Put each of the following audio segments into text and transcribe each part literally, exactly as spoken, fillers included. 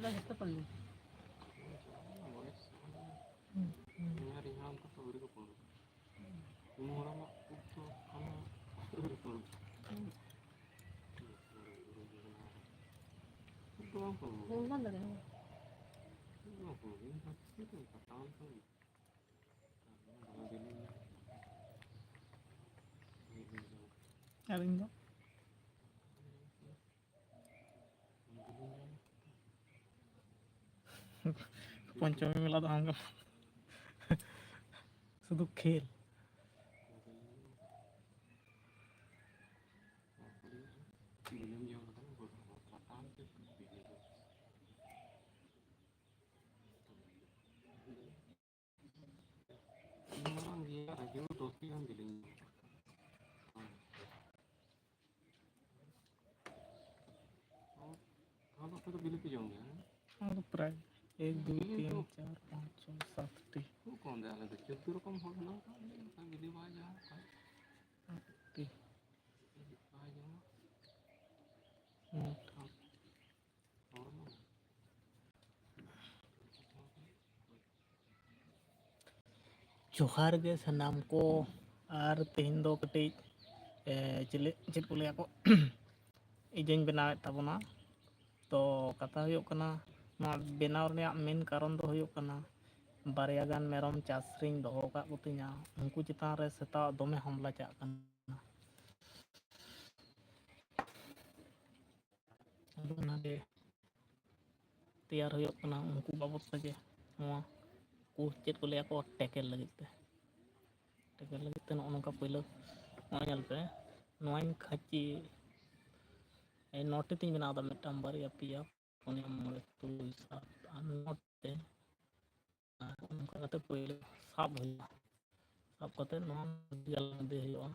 ᱫᱚ ᱡᱚᱛᱚ ᱠᱚ ᱞᱟᱹᱭᱟ᱾ ᱵᱚᱭᱮᱥ ᱦᱩᱸ, ᱦᱩᱸ᱾ ᱤᱧ ᱟᱨ ᱤᱧ ᱦᱟᱲᱟᱢ ᱛᱟᱠᱚ ᱟᱹᱣᱨᱤ ᱠᱚ ᱯᱩᱨᱩᱱᱟ᱾ ᱤᱧ ᱦᱟᱲᱟᱢᱟᱜ ᱩᱵ ᱫᱚ ᱮᱠᱷᱚᱱᱳ ᱟᱹᱣᱨᱤ ᱯᱩᱨᱩᱱᱟ᱾ ᱩᱵ ᱫᱚ ᱵᱟᱝ ᱯᱩᱨᱩᱱᱟ᱾ ᱵᱟᱝ ᱫᱟᱲᱮᱭᱟᱜᱼᱟ᱾ ᱩᱵ ᱫᱚ ᱵᱟᱝ ᱯᱩᱨᱩᱱᱟ᱾ ᱤᱧ ᱫᱚ ᱪᱤᱠᱟᱹᱛᱮ ᱚᱱᱠᱟ ᱴᱟᱱ ᱠᱟᱱᱟ? ᱟᱨ ᱤᱧ ᱫᱚ ᱯᱚᱧᱪᱚᱢᱤ ᱢᱮᱞᱟ ᱫᱚ ᱟᱢ ᱜᱮ᱾ ᱥᱩᱫᱷᱩ ᱠᱷᱮᱞ᱾ ᱢᱟᱨᱟᱝ ᱜᱮᱭᱟ, ᱟᱹᱰᱤ ᱫᱚᱥ ᱴᱤ ᱜᱟᱱ ᱵᱤᱞᱤ ᱧᱟᱢᱚᱜᱼᱟ᱾ ᱛᱟᱦᱚᱞᱮ ᱟᱯᱮ ᱫᱚ ᱵᱤᱞᱤ ᱯᱮ ᱡᱚᱢ ᱜᱮᱭᱟ, ᱦᱮᱸ? ᱟᱫᱚ ᱯᱨᱟᱭ ᱮᱠ, ᱫᱩᱭ, ᱵᱤᱞᱤ ᱛᱤᱱ, ᱫᱚ ᱪᱟᱨ, ᱯᱟᱸᱪ, ᱪᱷᱚᱭ, ᱥᱟᱛ ᱴᱤ᱾ ᱠᱷᱩᱵ ᱠᱚᱢ ᱫᱮ, ᱟᱞᱮ ᱫᱚ ᱪᱳᱫᱽᱫᱳ ᱨᱚᱠᱚᱢ ᱦᱚᱲ ᱢᱮᱱᱟᱜ ᱠᱚᱣᱟ, ᱢᱮᱱᱠᱷᱟᱱ ᱵᱤᱞᱤ ᱵᱟᱭ ᱡᱚᱢ ᱠᱷᱟᱡ᱾ ᱟᱴ ᱴᱤ᱾ ᱵᱤᱞᱤ ᱵᱟᱭ ᱡᱚᱢᱟ᱾ ᱢᱚᱴᱟ᱾ ᱦᱚᱲᱢᱚ᱾ ᱡᱚᱦᱟᱨ ᱜᱮ ᱥᱟᱱᱟᱢ ᱠᱚ᱾ ᱟᱨ ᱛᱮᱦᱮᱧ ᱫᱚ ᱠᱟᱹᱴᱤᱡ, ᱮ, ᱪᱮᱫ ᱞᱮ-, ᱪᱮᱫ ᱠᱚ ᱞᱟᱹᱭᱟ ᱠᱚ, ᱤᱡᱟᱹᱧ ᱵᱮᱱᱟᱣᱮᱫ ᱛᱟᱵᱚᱱᱟ᱾ ᱛᱚ ᱠᱟᱛᱷᱟ ᱦᱩᱭᱩᱜ ᱠᱟᱱᱟ, ᱱᱚᱣᱟ ᱵᱮᱱᱟᱣ ᱨᱮᱭᱟᱜ ᱢᱮᱱ ᱠᱟᱨᱚᱱ ᱫᱚ ᱦᱩᱭᱩᱜ ᱠᱟᱱᱟ, ᱵᱟᱨᱭᱟ ᱜᱟᱱ ᱢᱮᱨᱚᱢ ᱪᱟᱥ ᱨᱤᱧ ᱫᱚᱦᱚ ᱟᱠᱟᱫ ᱠᱚ ᱛᱤᱧᱟ, ᱩᱱᱠᱩ ᱪᱮᱛᱟᱱ ᱨᱮ ᱥᱮᱛᱟᱣᱟᱜ ᱫᱚᱢᱮ ᱦᱟᱢᱞᱟ ᱪᱟᱜ ᱠᱟᱱᱟ᱾ ᱟᱫᱚ ᱚᱱᱟᱜᱮ ᱛᱮᱭᱟᱨ ᱦᱩᱭᱩᱜ ᱠᱟᱱᱟ ᱩᱱᱠᱩ ᱵᱟᱵᱚᱫ ᱛᱮᱜᱮ, ᱱᱚᱣᱟ ᱠᱚ ᱪᱮᱫ ᱠᱚ ᱞᱟᱹᱭᱟ ᱠᱚ, ᱴᱮᱠᱮᱞ ᱞᱟᱹᱜᱤᱫ ᱛᱮ᱾ ᱴᱮᱠᱮᱞ ᱞᱟᱹᱜᱤᱫ ᱛᱮ ᱱᱚᱜᱼᱚ ᱱᱚᱝᱠᱟ ᱯᱳᱭᱞᱳ, ᱱᱚᱣᱟ ᱧᱮᱞ ᱯᱮ, ᱱᱚᱣᱟᱧ ᱠᱷᱟᱹᱪᱤ, ᱮᱭ ᱱᱚᱴᱤ ᱛᱤᱧ ᱵᱮᱱᱟᱣ ᱮᱫᱟ, ᱢᱤᱫᱴᱟᱝ, ᱵᱟᱨᱭᱟ, ᱯᱮᱭᱟ, ᱯᱩᱱᱭᱟ, ᱢᱚᱬᱮ, ᱛᱩᱨᱩᱭ, ᱥᱟᱛ ᱟᱨ ᱱᱚ ᱛᱮ᱾ ᱟᱨ ᱚᱱᱠᱟ ᱠᱟᱛᱮ ᱯᱳᱭᱞᱳ ᱥᱟᱵ ᱦᱩᱭᱩᱜᱼᱟ᱾ ᱥᱟᱵ ᱠᱟᱛᱮ ᱱᱚᱣᱟ ᱜᱟᱞᱟᱝ ᱤᱫᱤ ᱦᱩᱭᱩᱜᱼᱟ᱾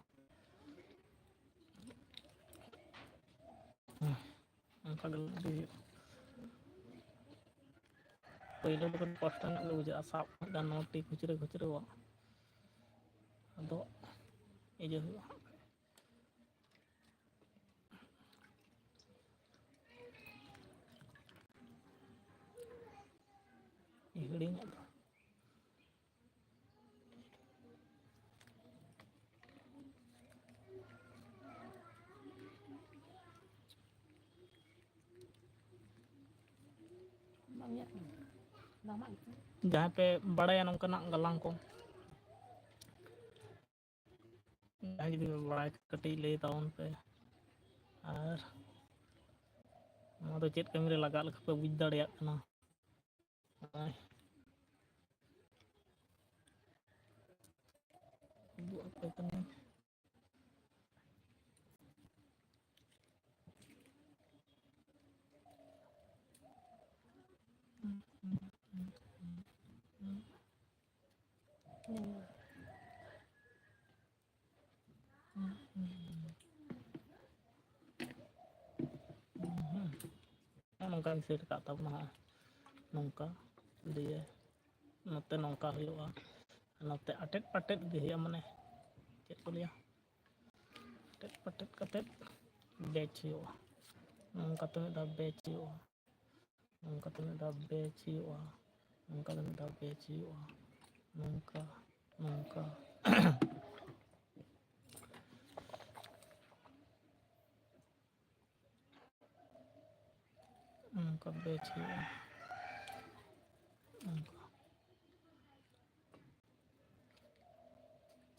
ᱚᱱᱠᱟ ᱜᱟᱞᱟᱝ ᱤᱫᱤ ᱦᱩᱭᱩᱜᱼᱟ᱾ ᱯᱳᱭᱞᱳ ᱫᱚ ᱠᱟᱹᱴᱤᱡ ᱠᱚᱥᱴᱚ ᱧᱚᱜ ᱜᱮ ᱵᱩᱡᱷᱟᱹᱜᱼᱟ, ᱥᱟᱵ ᱢᱤᱫ ᱫᱷᱟᱣ ᱱᱚᱴᱤ ᱠᱷᱩᱪᱨᱟᱹ ᱠᱷᱩᱪᱨᱟᱹᱣᱟᱜ, ᱟᱫᱚ ᱤᱭᱟᱹ ᱦᱩᱭᱩᱜᱼᱟ ᱦᱟᱸᱜ᱾ ᱦᱤᱲᱤᱧ ᱟᱫᱚ᱾ ᱡᱟᱦᱟᱸᱭ ᱯᱮ ᱵᱟᱲᱟᱭᱟ ᱱᱚᱝᱠᱟᱱᱟᱜ ᱜᱟᱞᱟᱝ ᱠᱚ, ᱡᱟᱦᱟᱸᱭ ᱡᱩᱫᱤ ᱯᱮ ᱵᱟᱲᱟᱭ ᱠᱷᱟᱱ ᱠᱟᱹᱴᱤᱡ ᱞᱟᱹᱭ ᱛᱟᱵᱚᱱ ᱯᱮ᱾ ᱟᱨ ᱱᱚᱣᱟ ᱫᱚ ᱪᱮᱫ ᱠᱟᱹᱢᱤ ᱨᱮ ᱞᱟᱜᱟᱜ ᱞᱮᱠᱟ ᱯᱮ ᱵᱩᱡᱽ ᱫᱟᱲᱮᱭᱟᱜ ᱠᱟᱱᱟ᱾ ᱱᱚᱜᱼᱚᱭ ᱩᱫᱩᱜ ᱟᱯᱮ ᱠᱟᱹᱱᱟᱹᱧ᱾ ᱱᱚᱝᱠᱟᱧ ᱥᱮᱴ ᱠᱟᱜ ᱛᱟᱵᱚᱱᱟ ᱦᱟᱸᱜ, ᱱᱚᱝᱠᱟ ᱫᱤᱭᱮ ᱱᱚᱛᱮ ᱱᱚᱝᱠᱟ ᱦᱩᱭᱩᱜᱼᱟ, ᱱᱚᱛᱮ ᱟᱴᱮᱫ ᱯᱟᱴᱮᱫ ᱜᱮ ᱦᱩᱭᱩᱜᱼᱟ, ᱢᱟᱱᱮ ᱪᱮᱫ ᱠᱚ ᱞᱟᱹᱭᱟ, ᱟᱴᱮᱫ ᱯᱟᱴᱮᱫ ᱠᱟᱛᱮᱫ ᱵᱮᱪ ᱦᱩᱭᱩᱜᱼᱟ᱾ ᱱᱚᱝᱠᱟᱛᱮ ᱢᱤᱫ ᱫᱷᱟᱣ ᱵᱮᱪ ᱦᱩᱭᱩᱜᱼᱟ, ᱱᱚᱝᱠᱟᱛᱮ ᱢᱤᱫ ᱫᱷᱟᱣ ᱵᱮᱪ ᱦᱩᱭᱩᱜᱼᱟ, ᱱᱚᱝᱠᱟᱛᱮ ᱢᱤᱫ ᱫᱷᱟᱣ ᱵᱮᱪ ᱦᱩᱭᱩᱜᱼᱟ, ᱱᱚᱝᱠᱟ, ᱱᱚᱝᱠᱟ᱾ ᱱᱚᱝᱠᱟ ᱵᱮᱪ ᱦᱩᱭᱩᱜᱼᱟ, ᱱᱚᱝᱠᱟ᱾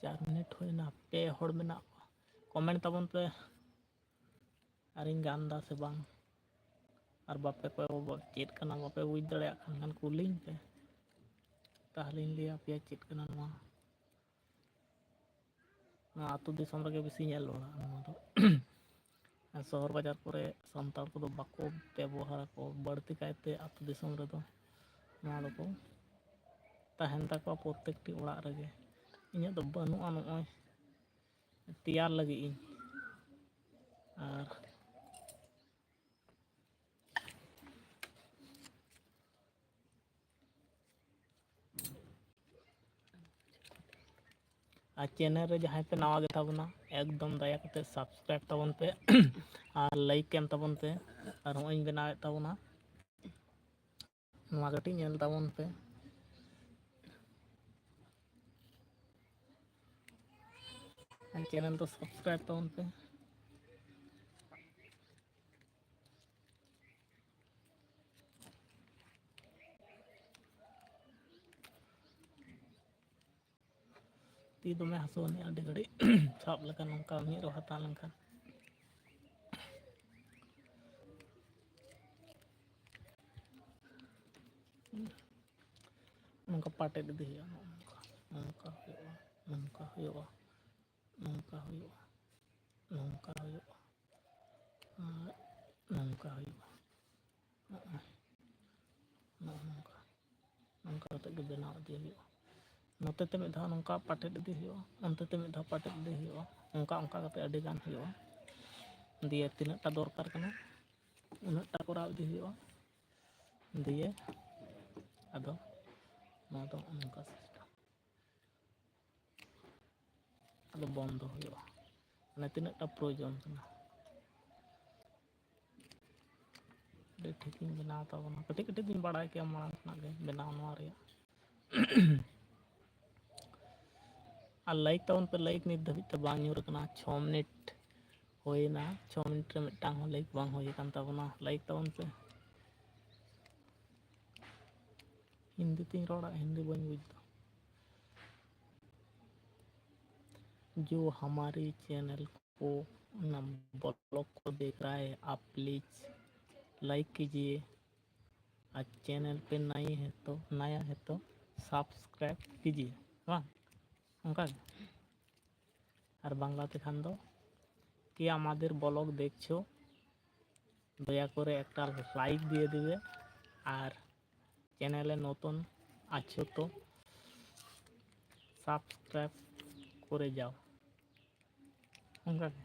ᱪᱟᱨ ᱢᱤᱱᱤᱴ ᱦᱩᱭᱱᱟ, ᱯᱮ ᱦᱚᱲ ᱢᱮᱱᱟᱜ ᱠᱚᱣᱟ, ᱠᱚᱢᱮᱱᱴ ᱛᱟᱵᱚᱱ ᱯᱮ ᱟᱨᱤᱧ ᱜᱟᱱ ᱫᱟ ᱥᱮ ᱵᱟᱝ᱾ ᱟᱨ ᱵᱟᱯᱮ ᱠᱚᱭᱚᱜ, ᱪᱮᱫ ᱠᱟᱱᱟ ᱵᱟᱯᱮ ᱵᱩᱡᱽ ᱫᱟᱲᱮᱭᱟᱜ ᱠᱷᱟᱱ, ᱠᱷᱟᱱ ᱠᱩᱞᱤᱧ ᱯᱮ, ᱛᱟᱦᱞᱮᱧ ᱞᱟᱹᱭ ᱟᱯᱮᱭᱟ ᱪᱮᱫ ᱠᱟᱱᱟ ᱱᱚᱣᱟ᱾ ᱱᱚᱣᱟ ᱟᱹᱛᱩ ᱫᱤᱥᱚᱢ ᱨᱮᱜᱮ ᱵᱮᱥᱤ ᱧᱮᱞ ᱵᱟᱲᱟᱜᱼᱟ ᱱᱚᱣᱟ ᱫᱚ᱾ ᱟᱨ ᱥᱚᱦᱚᱨ ᱵᱟᱡᱟᱨ ᱠᱚᱨᱮ ᱥᱟᱱᱛᱟᱲ ᱠᱚᱫᱚ ᱵᱟᱠᱚ ᱵᱮᱵᱚᱦᱟᱨᱟᱠᱚ, ᱵᱟᱹᱲᱛᱤ ᱠᱟᱭᱛᱮ ᱟᱹᱛᱩ ᱫᱤᱥᱚᱢ ᱨᱮᱫᱚ ᱱᱚᱣᱟ ᱫᱚᱠᱚ ᱛᱟᱦᱮᱱ ᱛᱟᱠᱚᱣᱟ ᱯᱨᱚᱛᱮᱠᱴᱤ ᱚᱲᱟᱜ ᱨᱮᱜᱮ᱾ ᱤᱧᱟᱹᱜ ᱫᱚ ᱵᱟᱹᱱᱩᱜᱼᱟ, ᱱᱚᱜᱼᱚᱭ ᱛᱮᱭᱟᱨ ᱞᱟᱹᱜᱤᱫ ᱤᱧ᱾ ᱟᱨ ᱟᱨ ᱪᱮᱱᱮᱞ ᱨᱮ ᱡᱟᱦᱟᱸᱭ ᱯᱮ ᱱᱟᱣᱟ ᱜᱮ ᱛᱟᱵᱚᱱᱟ, ᱮᱠᱫᱚᱢ ᱫᱟᱭᱟ ᱠᱟᱛᱮ subscribe ᱛᱟᱵᱚᱱ ᱯᱮ ᱟᱨ like ᱮᱢ ᱛᱟᱵᱚᱱ ᱯᱮ᱾ ᱟᱨ ᱦᱚᱸᱜᱼᱚᱭ ᱤᱧ ᱵᱮᱱᱟᱣᱮᱫ ᱛᱟᱵᱚᱱᱟ, ᱱᱚᱣᱟ ᱠᱟᱹᱴᱤᱡ ᱧᱮᱞ ᱛᱟᱵᱚᱱ ᱯᱮ᱾ ᱪᱮᱱᱮᱞ ᱫᱚ ᱥᱟᱵᱥᱠᱨᱟᱭᱤᱵ ᱛᱟᱵᱚᱱ ᱯᱮ᱾ ᱛᱤ ᱫᱚᱢᱮ ᱦᱟᱹᱥᱩ ᱟᱹᱱᱤᱡ ᱟᱹᱰᱤ ᱜᱷᱟᱹᱲᱤᱡ ᱥᱟᱵ ᱞᱮᱠᱷᱟᱱ, ᱱᱚᱝᱠᱟ ᱢᱤᱫ ᱨᱚ ᱦᱟᱛᱟᱣ ᱞᱮᱱᱠᱷᱟᱱ᱾ ᱱᱚᱝᱠᱟ ᱯᱟᱴᱮᱫ ᱤᱫᱤ ᱦᱩᱭᱩᱜᱼᱟ᱾ ᱱᱚᱜᱼᱚ ᱱᱚᱝᱠᱟ, ᱱᱚᱝᱠᱟ ᱦᱩᱭᱩᱜᱼᱟ, ᱱᱚᱝᱠᱟ ᱦᱩᱭᱩᱜᱼᱟ, ᱱᱚᱝᱠᱟ ᱦᱩᱭᱩᱜᱼᱟ, ᱱᱚᱝᱠᱟ ᱦᱩᱭᱩᱜᱼᱟ, ᱟᱨ ᱱᱚᱝᱠᱟ ᱦᱩᱭᱩᱜᱼᱟ᱾ ᱱᱚᱜᱼᱚᱭ ᱱᱚᱜᱼᱚ ᱱᱚᱝᱠᱟ, ᱱᱚᱝᱠᱟ ᱠᱟᱛᱮ ᱜᱮ ᱵᱮᱱᱟᱣ ᱤᱫᱤ ᱦᱩᱭᱩᱜᱼᱟ᱾ ᱱᱚᱛᱮ ᱛᱮ ᱢᱤᱫ ᱫᱷᱟᱣ ᱱᱚᱝᱠᱟ ᱯᱟᱴᱮᱫ ᱤᱫᱤ ᱦᱩᱭᱩᱜᱼᱟ, ᱚᱱᱛᱮ ᱛᱮ ᱢᱤᱫ ᱫᱷᱟᱣ ᱯᱟᱴᱮᱫ ᱤᱫᱤ ᱦᱩᱭᱩᱜᱼᱟ᱾ ᱚᱱᱠᱟ ᱚᱱᱠᱟ ᱠᱟᱛᱮ ᱟᱹᱰᱤ ᱜᱟᱱ ᱦᱩᱭᱩᱜᱼᱟ᱾ ᱫᱤᱭᱮ ᱛᱤᱱᱟᱹᱜ ᱴᱟ ᱫᱚᱨᱠᱟᱨ ᱠᱟᱱᱟ, ᱩᱱᱟᱹᱜ ᱴᱟ ᱠᱚᱨᱟᱣ ᱤᱫᱤ ᱦᱩᱭᱩᱜᱼᱟ᱾ ᱫᱤᱭᱮ ᱟᱫᱚ ᱱᱚᱣᱟ ᱫᱚ ᱱᱚᱝᱠᱟ ᱥᱤᱥᱴᱮᱢ᱾ ᱟᱫᱚ ᱵᱚᱱᱫᱚ ᱦᱩᱭᱩᱜᱼᱟ, ᱢᱟᱱᱮ ᱛᱤᱱᱟᱹᱜ ᱴᱟ ᱯᱨᱚᱭᱳᱡᱚᱱ ᱠᱟᱱᱟ᱾ ᱟᱹᱰᱤ ᱴᱷᱤᱠᱤᱧ ᱵᱮᱱᱟᱣ ᱛᱟᱵᱚᱱᱟ, ᱠᱟᱹᱴᱤᱡ ᱠᱟᱹᱴᱤᱡ ᱫᱚᱧ ᱵᱟᱲᱟᱭ ᱠᱮᱭᱟ ᱢᱟᱲᱟᱝ ᱠᱷᱚᱱᱟᱜ ᱜᱮ ᱵᱮᱱᱟᱣ ᱱᱚᱣᱟ ᱨᱮᱭᱟᱜ᱾ ᱟᱨ ᱞᱟᱭᱤᱠ ᱛᱟᱵᱚᱱ ᱯᱮ, ᱞᱟᱭᱤᱠ ᱱᱤᱛ ᱫᱷᱟᱹᱵᱤᱡ ᱛᱮ ᱵᱟᱝ ᱧᱩᱨ ᱟᱠᱟᱱᱟ᱾ ᱪᱷᱚ ᱢᱤᱱᱤᱴ ᱦᱩᱭᱮᱱᱟ, ᱪᱷᱚ ᱢᱤᱱᱤᱴ ᱨᱮ ᱢᱤᱫᱴᱟᱝ ᱦᱚᱸ ᱞᱟᱭᱤᱠ ᱵᱟᱝ ᱦᱩᱭ ᱟᱠᱟᱱ ᱛᱟᱵᱚᱱᱟ᱾ ᱞᱟᱭᱤᱠ ᱛᱟᱵᱚᱱ ᱯᱮ᱾ ᱦᱤᱱᱫᱤ ᱛᱤᱧ ᱨᱚᱲᱟ, ᱦᱤᱱᱫᱤ ᱵᱟᱹᱧ ᱵᱩᱡᱽ ᱫᱟ᱾ जो हमारे चैनल को ना ब्लॉक को देख रहा है, आप प्लीज लाइक कीजिए, और चैनल पे नए हैं तो, नया है तो सब्सक्राइब कीजिए। ᱵᱟᱝ ᱚᱱᱠᱟ ᱜᱮ᱾ ᱟᱨ ᱵᱟᱝᱞᱟ ᱛᱮᱠᱷᱟᱱ ᱫᱚ, কে আমাদের ব্লগ দেখছো, দয়া করে একটা লাইক দিয়ে দিবে, আর চ্যানেলে নতুন আছো তো সাবস্ক্রাইব করে যাও। ᱚᱱᱠᱟ ᱜᱮ᱾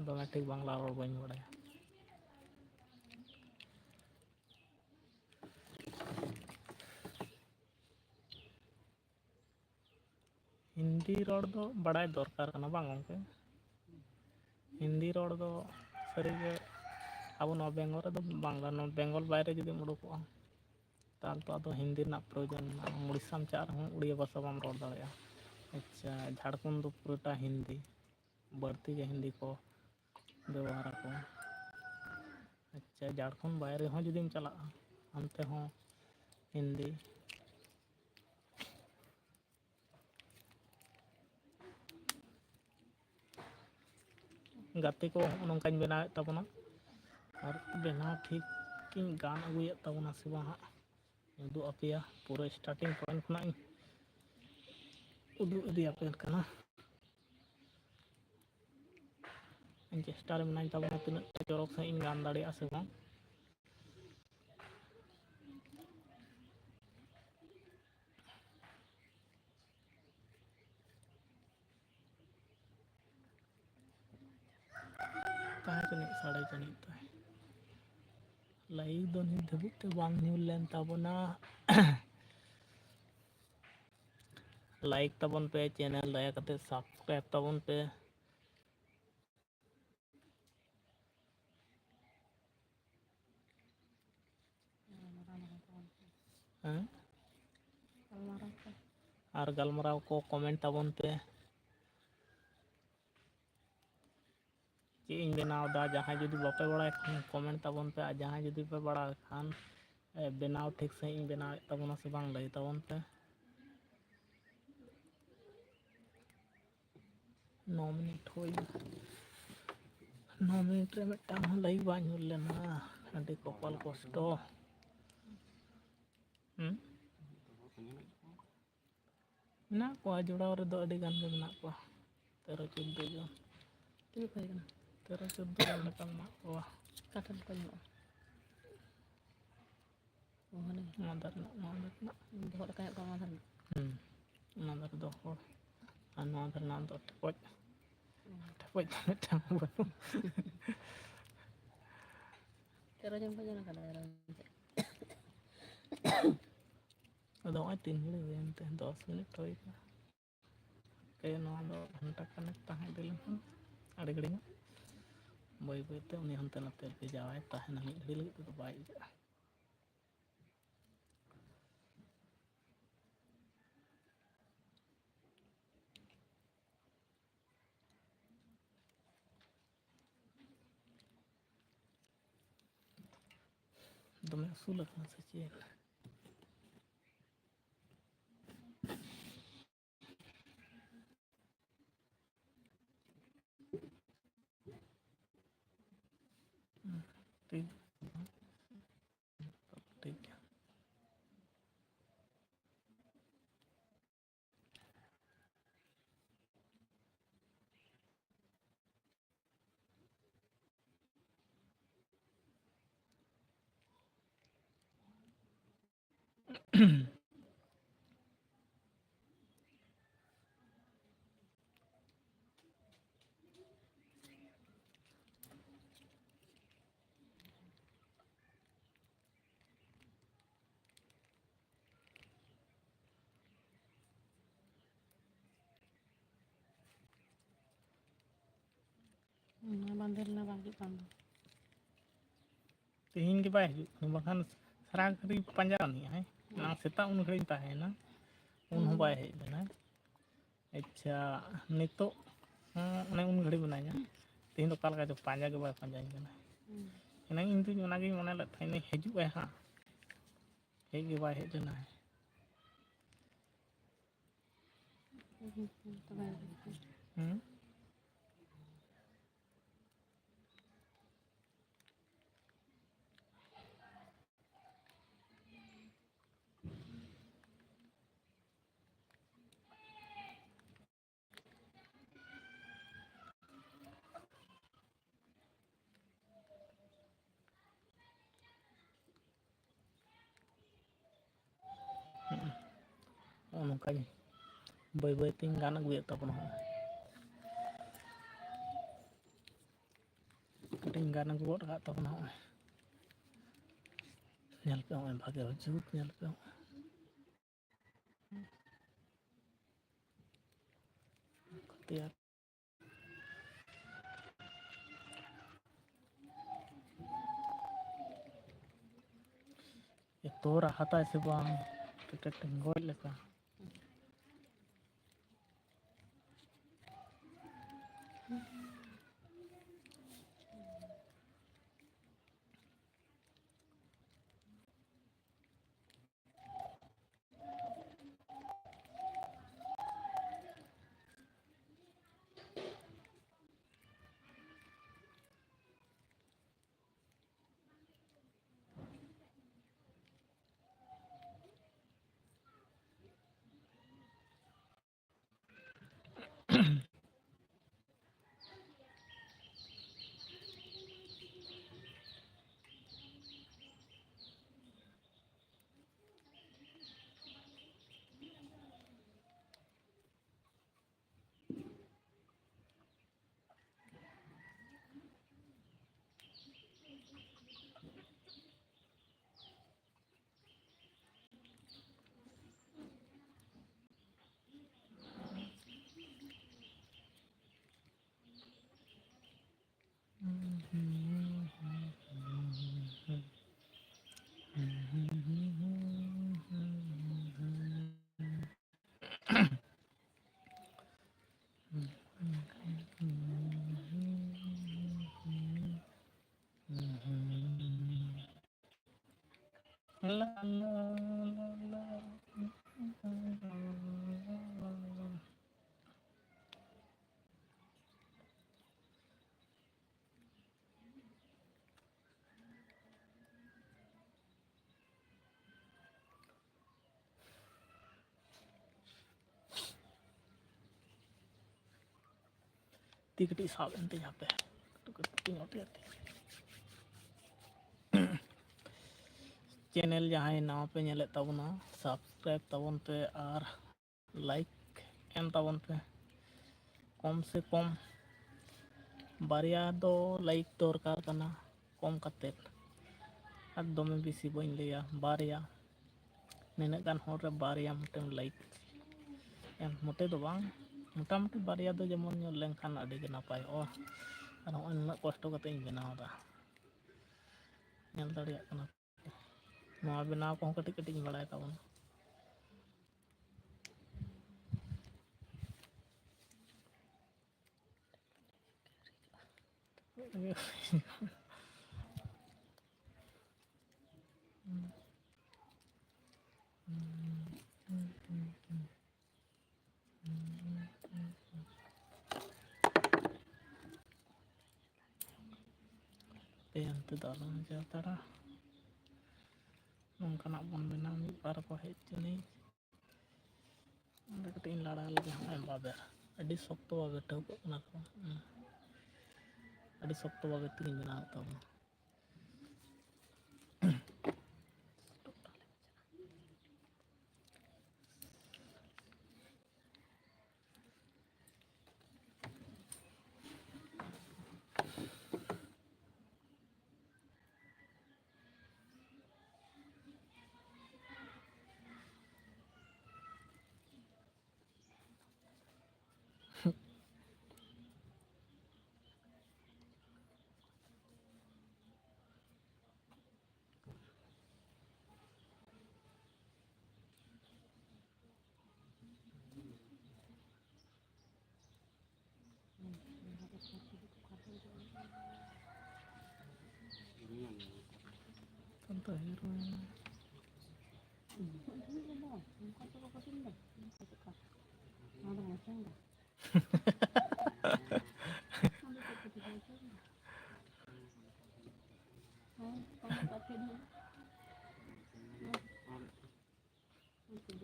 ᱫᱚᱢᱮ ᱴᱷᱤᱠ ᱵᱟᱝᱞᱟ ᱨᱚᱲ ᱵᱟᱹᱧ ᱵᱟᱲᱟᱭᱟ᱾ ᱦᱤᱱᱫᱤ ᱨᱚᱲ ᱫᱚ ᱵᱟᱲᱟᱭ ᱫᱚᱨᱠᱟᱨ ᱠᱟᱱᱟ, ᱵᱟᱝ ᱜᱚᱢᱠᱮ? ᱦᱤᱱᱫᱤ ᱨᱚᱲ ᱫᱚ ᱥᱟᱹᱨᱤᱜᱮ ᱟᱵᱚ ᱱᱚᱣᱟ ᱵᱮᱝᱜᱚᱞ ᱨᱮᱫᱚ ᱵᱟᱝ ᱜᱟᱱᱚᱜᱼᱟ᱾ ᱵᱮᱝᱜᱚᱞ ᱵᱟᱭᱨᱮ ᱡᱩᱫᱤᱢ ᱩᱰᱩᱠᱚᱜᱼᱟ, ᱛᱟᱦᱚᱞᱮ ᱛᱚ ᱟᱫᱚ ᱦᱤᱱᱫᱤ ᱨᱮᱱᱟᱜ ᱯᱨᱚᱭᱳᱡᱚᱱ ᱢᱮᱱᱟᱜᱼᱟ᱾ ᱩᱲᱤᱥᱥᱟᱢ ᱪᱟᱞᱟᱜ ᱨᱮᱦᱚᱸ ᱩᱲᱤᱭᱟ ᱵᱷᱟᱥᱟ ᱵᱟᱢ ᱨᱚᱲ ᱫᱟᱲᱮᱭᱟᱜᱼᱟ᱾ ᱟᱪᱪᱷᱟ, ᱡᱷᱟᱲᱠᱷᱚᱸᱰ ᱫᱚ ᱯᱩᱨᱟᱹᱴᱟ ᱦᱤᱱᱫᱤ, ᱵᱟᱹᱲᱛᱤ ᱜᱮ ᱦᱤᱱᱫᱤ ᱠᱚ ᱵᱮᱵᱚᱦᱟᱨᱟᱠᱚ᱾ ᱟᱪᱪᱷᱟ, ᱡᱷᱟᱲᱠᱷᱚᱸᱰ ᱵᱟᱭᱨᱮ ᱦᱚᱸ ᱡᱩᱫᱤᱢ ᱪᱟᱞᱟᱜᱼᱟ, ᱚᱱᱛᱮ ᱦᱚᱸ ᱦᱤᱱᱫᱤ᱾ ᱜᱟᱛᱮ ᱠᱚ ᱦᱚᱸᱜᱼᱚ ᱱᱚᱝᱠᱟᱧ ᱵᱮᱱᱟᱣᱮᱫ ᱛᱟᱵᱚᱱᱟ, ᱟᱨ ᱵᱮᱱᱟᱣ ᱴᱷᱤᱠ ᱤᱧ ᱜᱟᱱ ᱟᱹᱜᱩᱭᱮᱫ ᱛᱟᱵᱚᱱᱟ ᱥᱮ ᱵᱟᱝ ᱦᱟᱸᱜ, ᱩᱫᱩᱜ ᱟᱯᱮᱭᱟ᱾ ᱯᱩᱨᱟᱹ starting point ᱠᱷᱚᱱᱟᱜ ᱤᱧ ᱩᱫᱩᱜ ᱤᱫᱤᱭᱟᱯᱮ ᱠᱟᱱᱟ᱾ ᱤᱧ ᱪᱮᱥᱴᱟ ᱨᱮ ᱢᱮᱱᱟᱧ ᱛᱟᱵᱚᱱᱟ ᱛᱤᱱᱟᱹᱜ ᱴᱟ ᱪᱚᱨᱚᱠ ᱥᱟᱺᱦᱤᱡ ᱤᱧ ᱜᱟᱱ ᱫᱟᱲᱮᱭᱟᱜᱼᱟ ᱥᱮ ᱵᱟᱝ᱾ ᱛᱟᱦᱮᱸ ᱡᱟᱹᱱᱤᱡ ᱥᱟᱰᱮ ᱡᱟᱹᱱᱤᱡ ᱛᱟᱦᱮᱸ᱾ Like ᱫᱚ ᱱᱤᱛ ᱫᱷᱟᱹᱵᱤᱡ ᱛᱮ ᱵᱟᱝ ᱧᱩᱨ ᱞᱮᱱ ᱛᱟᱵᱚᱱᱟ᱾ Like ᱛᱟᱵᱚᱱ ᱯᱮ, channel ᱫᱟᱭᱟ ᱠᱟᱛᱮ subscribe ᱛᱟᱵᱚᱱ ᱯᱮ᱾ ᱦᱮᱸ? ᱟᱨ ᱜᱟᱞᱢᱟᱨᱟᱣ ᱠᱚ comment ᱛᱟᱵᱚᱱ ᱯᱮ᱾ ᱪᱮᱫ ᱤᱧ ᱵᱮᱱᱟᱣ ᱮᱫᱟ, ᱡᱟᱦᱟᱸᱭ ᱡᱩᱫᱤ ᱵᱟᱯᱮ ᱵᱟᱲᱟᱭ ᱠᱷᱟᱱ comment ᱛᱟᱵᱚᱱ ᱯᱮ, ᱟᱨ ᱡᱟᱦᱟᱸᱭ ᱡᱩᱫᱤ ᱯᱮ ᱵᱟᱲᱟᱭ ᱠᱷᱟᱱ, ᱮ, ᱵᱮᱱᱟᱣ ᱴᱷᱤᱠ ᱥᱟᱺᱦᱤᱡ ᱤᱧ ᱵᱮᱱᱟᱣᱮᱫ ᱛᱟᱵᱚᱱᱟ ᱥᱮ ᱵᱟᱝ, ᱞᱟᱹᱭ ᱛᱟᱵᱚᱱ ᱯᱮ᱾ ᱱᱚ ᱢᱤᱱᱤᱴ ᱦᱩᱭ ᱮᱱᱟ᱾ ᱱᱚ ᱢᱤᱱᱤᱴ ᱨᱮ ᱢᱤᱫᱴᱟᱝ ᱦᱚᱸ like ᱵᱟᱝ ᱧᱩᱨ ᱞᱮᱱᱟ᱾ ᱟᱹᱰᱤ ᱠᱚᱯᱟᱞ ᱠᱚᱥᱴᱚ᱾ ᱦᱩᱸ? ᱢᱮᱱᱟᱜ ᱠᱚᱣᱟ, ᱡᱚᱲᱟᱣ ᱨᱮᱫᱚ ᱟᱹᱰᱤ ᱜᱟᱱ ᱜᱮ ᱢᱮᱱᱟᱜ ᱠᱚᱣᱟ, ᱛᱮᱨᱚ ᱪᱳᱫᱽᱫᱳ ᱡᱚᱱ᱾ ᱛᱤᱱᱟᱹᱜ ᱠᱚ ᱦᱩᱭ ᱠᱟᱱᱟ? ᱛᱮᱨᱚ ᱪᱳᱫᱽᱫᱳ ᱡᱚᱱ ᱞᱮᱠᱟ ᱢᱮᱱᱟᱜ ᱠᱚᱣᱟ᱾ ᱚᱠᱟ ᱴᱷᱮᱱ ᱠᱚ ᱧᱟᱢᱚᱜᱼᱟ? ᱚ, ᱦᱟᱱᱮ᱾ ᱱᱚᱣᱟ ᱫᱟᱨᱮ ᱨᱮᱱᱟᱜ, ᱱᱚᱣᱟ ᱫᱟᱨᱮ ᱨᱮᱱᱟᱜ᱾ ᱵᱚᱦᱚᱜ ᱞᱮᱠᱟ ᱧᱚᱜ ᱠᱚ, ᱱᱚᱣᱟ ᱫᱷᱟᱨᱮ ᱨᱮᱱᱟᱜ᱾ ᱦᱩᱸ᱾ ᱚᱱᱟ ᱫᱟᱨᱮ ᱫᱚ ᱦᱚᱲ, ᱟᱨ ᱱᱚᱣᱟ ᱫᱟᱨᱮ ᱨᱮᱱᱟᱜ ᱫᱚ ᱴᱷᱮᱯᱚᱡ᱾ ᱚ᱾ ᱴᱷᱮᱯᱚᱡ ᱫᱚ ᱢᱤᱫᱴᱟᱝ ᱦᱚᱸ ᱵᱟᱹᱱᱩᱜ᱾ ᱛᱮᱨᱚ ᱡᱚᱱ ᱠᱚ ᱧᱮᱞ ᱟᱠᱟᱫᱟ, ᱛᱮᱨᱚ ᱡᱚᱱ᱾ ᱟᱫᱚ ᱱᱚᱜᱼᱚᱭ ᱛᱤᱱ ᱜᱷᱟᱹᱲᱤᱡ ᱦᱩᱭᱮᱱ ᱛᱮ, ᱫᱚᱥ ᱢᱤᱱᱤᱴ ᱦᱩᱭ ᱠᱟᱱᱟ᱾ ᱦᱟᱯᱮ ᱱᱚᱣᱟ ᱫᱚ ᱜᱷᱚᱱᱴᱟ ᱠᱷᱟᱱᱮᱠ ᱛᱟᱦᱮᱸ ᱤᱫᱤ ᱞᱮᱱᱠᱷᱟᱱ ᱟᱹᱰᱤ ᱜᱷᱟᱹᱲᱤᱡ ᱧᱚᱜ ᱵᱟᱹᱭ ᱵᱟᱹᱭ ᱛᱮ ᱩᱱᱤ ᱦᱟᱱᱛᱮ ᱱᱟᱛᱮ ᱵᱷᱮᱡᱟᱣᱟᱭ ᱛᱟᱦᱮᱱᱟ, ᱢᱤᱫ ᱜᱷᱟᱹᱲᱤ ᱞᱟᱹᱜᱤᱫ ᱛᱮᱫᱚ ᱵᱟᱭ ᱤᱭᱟᱹᱜᱼᱟ᱾ ᱫᱚᱢᱮ ᱩᱥᱩᱞ ᱟᱠᱟᱱᱟ ᱥᱮ ᱪᱮᱫ? ᱴᱷᱤᱠ, ᱴᱷᱤᱠ ᱜᱮᱭᱟ᱾ ᱚᱱᱟ ᱵᱟᱸᱫᱮ ᱨᱮᱱᱟᱜ ᱵᱟᱝ ᱦᱤᱡᱩᱜ ᱠᱟᱱ ᱫᱚ᱾ ᱛᱮᱦᱮᱧ ᱜᱮ ᱵᱟᱭ ᱦᱤᱡᱩᱜ ᱠᱟᱱᱟ, ᱵᱟᱠᱷᱟᱱ ᱥᱟᱨᱟ ᱜᱷᱟᱹᱲᱤᱡ ᱯᱟᱸᱡᱟ ᱞᱮᱫᱼᱟᱭ᱾ ᱮᱱᱟᱝ ᱥᱮᱛᱟᱜ ᱩᱱ ᱜᱷᱟᱹᱲᱤᱡ ᱛᱟᱦᱮᱸᱭᱮᱱᱟ, ᱩᱱ ᱦᱚᱸ ᱵᱟᱭ ᱦᱮᱡ ᱞᱮᱱᱟ᱾ ᱟᱪᱪᱷᱟ, ᱱᱤᱛᱚᱜ ᱦᱚᱸ ᱚᱱᱮ ᱩᱱ ᱜᱷᱟᱹᱲᱤᱡ ᱢᱮᱱᱟᱧᱟ᱾ ᱛᱮᱦᱮᱧ ᱫᱚ ᱚᱠᱟ ᱞᱮᱠᱟ ᱪᱚ ᱯᱟᱸᱡᱟ ᱜᱮ ᱵᱟᱭ ᱯᱟᱸᱡᱟᱧ ᱠᱟᱱᱟ᱾ ᱦᱩᱸ᱾ ᱮᱱᱟᱝ ᱤᱧ ᱫᱩᱧ ᱚᱱᱟᱜᱤᱧ ᱢᱚᱱᱮ ᱞᱮᱫ ᱛᱟᱦᱮᱸᱫ, ᱦᱤᱡᱩᱜ ᱟᱭ ᱦᱟᱸᱜ, ᱦᱮᱡ ᱜᱮ ᱵᱟᱭ ᱦᱮᱡ ᱞᱮᱱᱟ᱾ ᱦᱩᱸ, ᱦᱩᱸ, ᱛᱚᱵᱮ᱾ ᱦᱩᱸ? ᱦᱩᱸ᱾ ᱱᱚᱜᱼᱚ ᱱᱚᱝᱠᱟ ᱜᱮ ᱵᱟᱹᱭ ᱵᱟᱹᱭ ᱛᱤᱧ ᱜᱟᱱ ᱟᱹᱜᱩᱭᱮᱫ ᱛᱟᱵᱚᱱᱟ ᱦᱚᱸᱜᱼᱚᱭ᱾ ᱠᱟᱹᱴᱤᱡ ᱤᱧ ᱜᱟᱱ ᱟᱹᱜᱩ ᱜᱚᱫ ᱟᱠᱟᱫ ᱛᱟᱵᱚᱱᱟ ᱦᱚᱸᱜᱼᱚᱭ᱾ ᱧᱮᱞ ᱯᱮ ᱦᱚᱸᱜᱼᱚᱭ ᱵᱷᱟᱜᱮ ᱡᱩᱛ ᱧᱮᱞ ᱯᱮ ᱦᱚᱸᱜᱼᱚᱭ᱾ ᱛᱮᱭᱟᱨ᱾ ᱮᱛᱚ ᱨᱟᱦᱟᱛᱟᱭ ᱥᱮ ᱵᱟᱝ, ᱯᱮᱴᱮ ᱴᱮᱸᱜᱚᱡ ᱞᱮᱠᱟ᱾ ᱛᱤ ᱠᱟᱹᱴᱤᱡ ᱥᱟᱵ ᱮᱱ ᱛᱤᱧᱟ, ᱦᱟᱯᱮ ᱠᱟᱹᱴᱤᱡ ᱠᱟᱹᱴᱤᱡ ᱧᱚᱜ ᱛᱮ ᱟᱨᱠᱤ᱾ ᱪᱮᱱᱮᱞ ᱡᱟᱦᱟᱸᱭ ᱱᱟᱣᱟ ᱯᱮ ᱧᱮᱞᱮᱫ ᱛᱟᱵᱚᱱᱟ, ᱥᱟᱵᱥᱠᱨᱟᱭᱤᱵ ᱛᱟᱵᱚᱱ ᱯᱮ ᱟᱨ ᱞᱟᱭᱤᱠ ᱮᱢ ᱛᱟᱵᱚᱱ ᱯᱮ᱾ ᱠᱚᱢ ᱥᱮ ᱠᱚᱢ ᱵᱟᱨᱭᱟ ᱫᱚ ᱞᱟᱭᱤᱠ ᱫᱚᱨᱠᱟᱨ ᱠᱟᱱᱟ, ᱠᱚᱢ ᱠᱟᱛᱮᱫ᱾ ᱟᱨ ᱫᱚᱢᱮ ᱵᱮᱥᱤ ᱵᱟᱹᱧ ᱞᱟᱹᱭᱟ, ᱵᱟᱨᱭᱟ᱾ ᱱᱤᱱᱟᱹᱜ ᱜᱟᱱ ᱦᱚᱲ ᱨᱮ ᱵᱟᱨᱭᱟ ᱢᱤᱫᱴᱮᱱ ᱞᱟᱭᱤᱠ ᱮᱢ, ᱢᱚᱴᱮ ᱫᱚ ᱵᱟᱝ, ᱢᱚᱴᱟᱢᱩᱴᱤ ᱵᱟᱨᱭᱟ ᱫᱚ ᱡᱮᱢᱚᱱ ᱧᱮᱞ ᱞᱮᱱᱠᱷᱟᱱ ᱟᱹᱰᱤ ᱜᱮ ᱱᱟᱯᱟᱭᱚᱜᱼᱟ᱾ ᱟᱨ ᱦᱚᱸᱜᱼᱚᱭ ᱱᱩᱱᱟᱹᱜ ᱠᱚᱥᱴᱚ ᱠᱟᱛᱮ ᱤᱧ ᱵᱮᱱᱟᱣ ᱮᱫᱟ, ᱧᱮᱞ ᱫᱟᱲᱮᱭᱟᱜ ᱠᱟᱱᱟ ᱯᱮ᱾ ᱱᱚᱣᱟ ᱵᱮᱱᱟᱣ ᱠᱚᱦᱚᱸ ᱠᱟᱹᱴᱤᱡ ᱠᱟᱹᱴᱤᱡ ᱤᱧ ᱵᱟᱲᱟᱭ ᱛᱟᱵᱚᱱᱟ᱾ ᱦᱟᱯᱮ, ᱚᱱᱛᱮ ᱫᱚ ᱟᱞᱚᱢ ᱦᱤᱡᱩᱜ ᱦᱟᱛᱟᱲᱟ᱾ ᱱᱚᱝᱠᱟᱱᱟᱜ ᱵᱚᱱ ᱵᱮᱱᱟᱣ, ᱢᱤᱫ ᱵᱟᱨ ᱠᱚ ᱦᱮᱡ ᱦᱚᱪᱚᱱᱤᱡ᱾ ᱚᱸᱰᱮ ᱠᱟᱹᱴᱤᱡ ᱤᱧ ᱞᱟᱲᱟ ᱞᱮᱜᱮ᱾ ᱦᱚᱸᱜᱼᱚᱭ ᱵᱟᱵᱮᱨ, ᱟᱹᱰᱤ ᱥᱚᱠᱛᱚ ᱵᱟᱵᱮᱨ ᱴᱷᱟᱹᱣᱠᱟᱹᱜ ᱠᱟᱱᱟ ᱛᱚ᱾ ᱦᱩᱸ᱾ ᱟᱹᱰᱤ ᱥᱚᱠᱛᱚ ᱵᱟᱵᱮᱨ ᱛᱮᱜᱤᱧ ᱵᱮᱱᱟᱣᱮᱫ ᱛᱟᱵᱚᱱᱟ᱾ ᱛᱟᱦᱞᱮ ᱛᱚ ᱦᱤᱨᱳᱭᱤᱱ᱾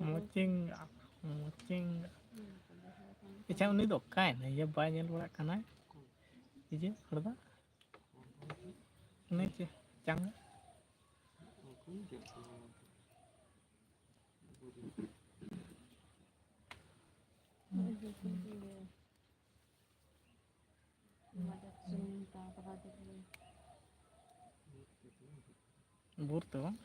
ᱢᱚᱪᱮᱝᱜᱟ, ᱢᱚᱪᱮᱝᱜᱟ᱾ ᱟᱪᱪᱷᱟ, ᱩᱱᱤ ᱫᱚ ᱚᱠᱟᱭᱮᱱᱟᱭ? ᱤᱭᱟᱹ, ᱵᱟᱭ ᱧᱮᱞ ᱵᱟᱲᱟᱜ ᱠᱟᱱᱟᱭ? ᱤᱭᱟᱹ, ᱦᱚᱲ ᱫᱚ? ᱩᱱᱤ ᱪᱮ-, ᱪᱟᱝᱜᱟ? ᱵᱩᱨ ᱛᱮ ᱵᱟᱝ?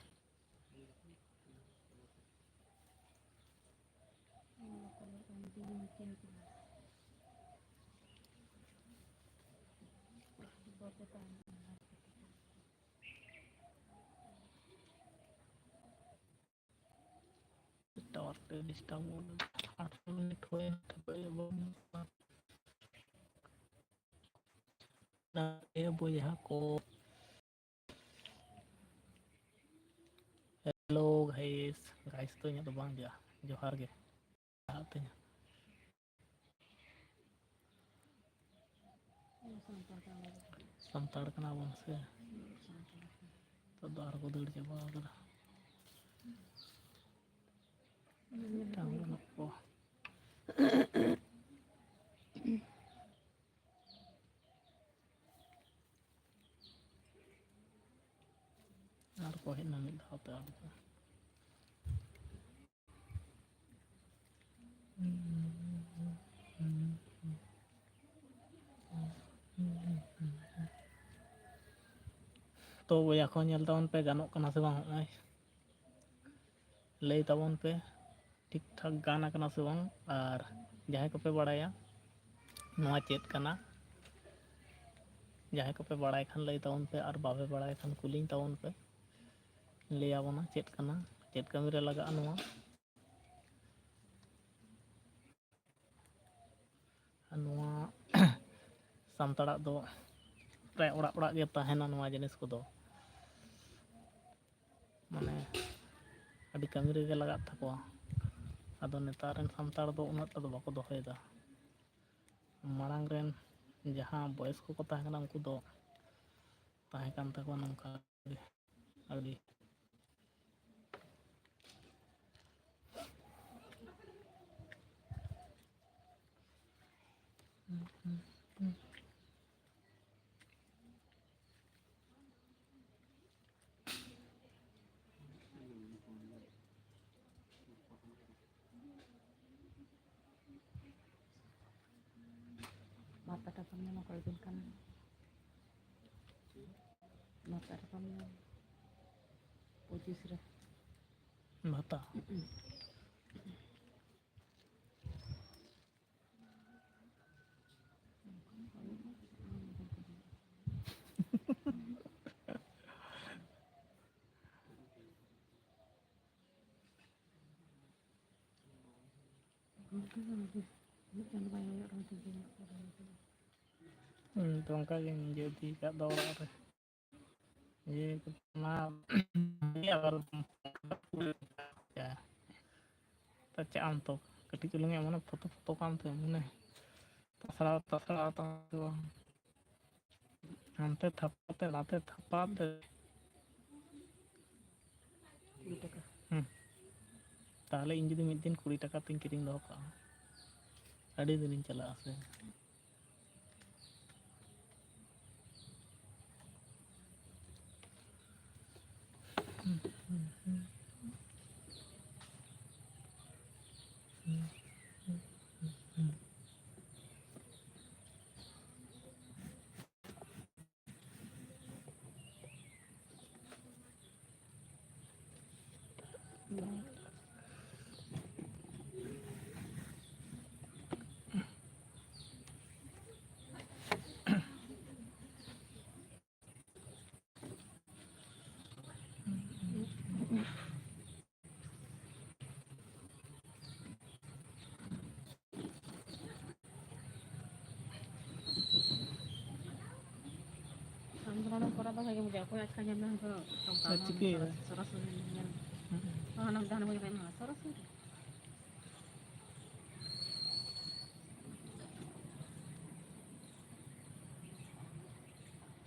ᱴᱟᱣᱟᱨ ᱛᱮ ᱰᱤᱥᱴᱟᱵ ᱜᱚᱫ ᱮᱫᱟ᱾ ᱟᱴᱷᱨᱚ ᱢᱤᱱᱤᱴ ᱦᱩᱭᱮᱱ ᱛᱟᱯᱮ ᱵᱟᱝ? ᱮ ᱵᱚᱭᱦᱟ ᱠᱚ, ᱦᱮᱞᱳ ᱜᱟᱭᱤᱥ, ᱜᱟᱭᱤᱥ ᱫᱚ ᱤᱧᱟᱹᱜ ᱫᱚ ᱵᱟᱝ ᱦᱤᱡᱩᱜᱼᱟ᱾ ᱡᱚᱦᱟᱨ ᱜᱮ᱾ ᱞᱟᱦᱟᱜ ᱛᱤᱧᱟᱹ᱾ ᱥᱟᱱᱛᱟᱲ ᱠᱟᱱᱟ ᱵᱚᱱ ᱥᱮ? ᱱᱤᱛᱚᱜ ᱫᱚ ᱟᱨ ᱠᱚ ᱫᱟᱹᱲ ᱪᱟᱵᱟ ᱟᱠᱟᱫᱟ᱾ ᱢᱤᱫᱴᱟᱝ ᱵᱟᱹᱱᱩᱜ ᱠᱚᱣᱟ᱾ ᱟᱨ ᱠᱚ ᱦᱮᱡ ᱮᱱᱟ ᱢᱤᱫ ᱫᱷᱟᱣ ᱛᱮ ᱟᱨ ᱠᱚ᱾ ᱛᱚ ᱵᱚᱭᱦᱟ ᱠᱚ, ᱧᱮᱞ ᱛᱟᱵᱚᱱ ᱯᱮ, ᱜᱟᱱᱚᱜ ᱠᱟᱱᱟ ᱥᱮ ᱵᱟᱝ? ᱱᱚᱜᱼᱚᱭ ᱞᱟᱹᱭ ᱛᱟᱵᱚᱱ ᱯᱮ, ᱴᱷᱤᱠ ᱴᱷᱟᱠ ᱜᱟᱱ ᱟᱠᱟᱱᱟ ᱥᱮ ᱵᱟᱝ? ᱟᱨ ᱡᱟᱦᱟᱸᱭ ᱠᱚᱯᱮ ᱵᱟᱲᱟᱭᱟ ᱱᱚᱣᱟ ᱪᱮᱫ ᱠᱟᱱᱟ, ᱡᱟᱦᱟᱸᱭ ᱠᱚᱯᱮ ᱵᱟᱲᱟᱭ ᱠᱷᱟᱱ ᱞᱟᱹᱭ ᱛᱟᱵᱚᱱ ᱯᱮ, ᱟᱨ ᱵᱟᱯᱮ ᱵᱟᱲᱟᱭ ᱠᱷᱟᱱ ᱠᱩᱞᱤᱧ ᱛᱟᱵᱚᱱ ᱯᱮ, ᱞᱟᱹᱭ ᱟᱵᱚᱱᱟ ᱪᱮᱫ ᱠᱟᱱᱟ, ᱪᱮᱫ ᱠᱟᱹᱢᱤ ᱨᱮ ᱞᱟᱜᱟᱜᱼᱟ ᱱᱚᱣᱟ᱾ ᱟᱨ ᱱᱚᱣᱟ ᱥᱟᱱᱛᱟᱲᱟᱜ ᱫᱚ ᱯᱨᱟᱭ ᱚᱲᱟᱜ ᱚᱲᱟᱜ ᱜᱮ ᱛᱟᱦᱮᱱᱟ ᱱᱚᱣᱟ ᱡᱤᱱᱤᱥ ᱠᱚᱫᱚ᱾ ᱢᱟᱱᱮ ᱟᱹᱰᱤ ᱠᱟᱹᱢᱤ ᱨᱮᱜᱮ ᱞᱟᱜᱟᱜ ᱛᱟᱠᱚᱣᱟ᱾ ᱟᱫᱚ ᱱᱮᱛᱟᱨ ᱨᱮᱱ ᱥᱟᱱᱛᱟᱲ ᱫᱚ ᱩᱱᱟᱹᱜ ᱴᱟ ᱫᱚ ᱵᱟᱠᱚ ᱫᱚᱦᱚᱭᱮᱫᱟ᱾ ᱢᱟᱲᱟᱝ ᱨᱮᱱ ᱡᱟᱦᱟᱸ ᱵᱚᱭᱮᱥ ᱠᱚᱠᱚ ᱛᱟᱦᱮᱸ ᱠᱟᱱᱟ, ᱩᱱᱠᱩ ᱫᱚ ᱛᱟᱦᱮᱸ ᱠᱟᱱ ᱛᱟᱠᱚᱣᱟ ᱱᱚᱝᱠᱟ ᱜᱮ ᱟᱹᱰᱤ᱾ ᱢᱟᱛᱟ ᱴᱟᱠᱟᱢ ᱧᱟᱢᱟ ᱠᱚᱭᱮᱠ ᱫᱤᱱ ᱠᱷᱟᱱ᱾ ᱢᱟᱛᱟ ᱴᱟᱠᱟᱢ ᱧᱟᱢᱟ ᱯᱚᱸᱪᱤᱥ ᱨᱮ᱾ ᱵᱷᱟᱛᱟ᱾ ᱦᱩᱸ, ᱛᱚ ᱚᱱᱠᱟ ᱜᱮ ᱱᱤᱡᱮ ᱤᱫᱤ ᱠᱟᱜ ᱫᱚ ᱚᱲᱟᱜ ᱨᱮ᱾ ᱤᱭᱟᱹ ᱠᱚ, ᱚᱱᱟ ᱟᱵᱟᱨ ᱪᱟᱜ ᱟᱢ ᱛᱚ, ᱠᱟᱹᱴᱤᱡ ᱪᱩᱞᱩᱝ ᱮ ᱢᱟᱱᱮ ᱯᱷᱚᱛᱚ ᱯᱷᱚᱛᱚ ᱠᱟᱱ ᱛᱮ ᱢᱟᱱᱮ ᱛᱟᱥᱲᱟᱣ ᱛᱟᱥᱲᱟᱣ ᱛᱟᱢ ᱛᱚ᱾ ᱦᱟᱱᱛᱮ ᱛᱷᱟᱯᱟ ᱛᱮ, ᱱᱟᱛᱮ ᱛᱷᱟᱯᱟ ᱛᱮ᱾ ᱠᱩᱲᱤ ᱴᱟᱠᱟ᱾ ᱦᱩᱸ᱾ ᱛᱟᱦᱞᱮ ᱤᱧ ᱡᱩᱫᱤ ᱢᱤᱫ ᱫᱤᱱ ᱠᱩᱲᱤ ᱴᱟᱠᱟ ᱛᱤᱧ ᱠᱤᱨᱤᱧ ᱫᱚᱦᱚ ᱠᱟᱜᱼᱟ, ᱟᱹᱰᱤ ᱫᱤᱱᱤᱧ ᱪᱟᱞᱟᱜᱼᱟ ᱥᱮ᱾ ᱵᱷᱟᱜᱮ ᱵᱩᱡᱷᱟᱹᱜᱼᱟ᱾ ᱚᱠᱚᱭᱟᱜ ᱟᱪᱠᱟ ᱧᱮᱞ ᱢᱮ, ᱦᱟᱱᱠᱩ ᱪᱚᱢᱠᱟᱣ ᱟᱨ ᱮᱱᱟ, ᱪᱤᱠᱟᱹᱭᱮᱫᱟ? ᱥᱚᱨᱟᱥᱚᱨᱤ ᱧᱮᱞ ᱢᱮ᱾ ᱦᱩᱸ᱾ ᱦᱚᱸ, ᱦᱟᱱᱟ ᱢᱤᱫ ᱫᱷᱟᱣ ᱦᱟᱱᱮ ᱵᱚᱱ ᱧᱮᱞ ᱠᱟᱜ, ᱦᱟᱱᱟ ᱥᱚᱨᱟᱥᱚᱨᱤ᱾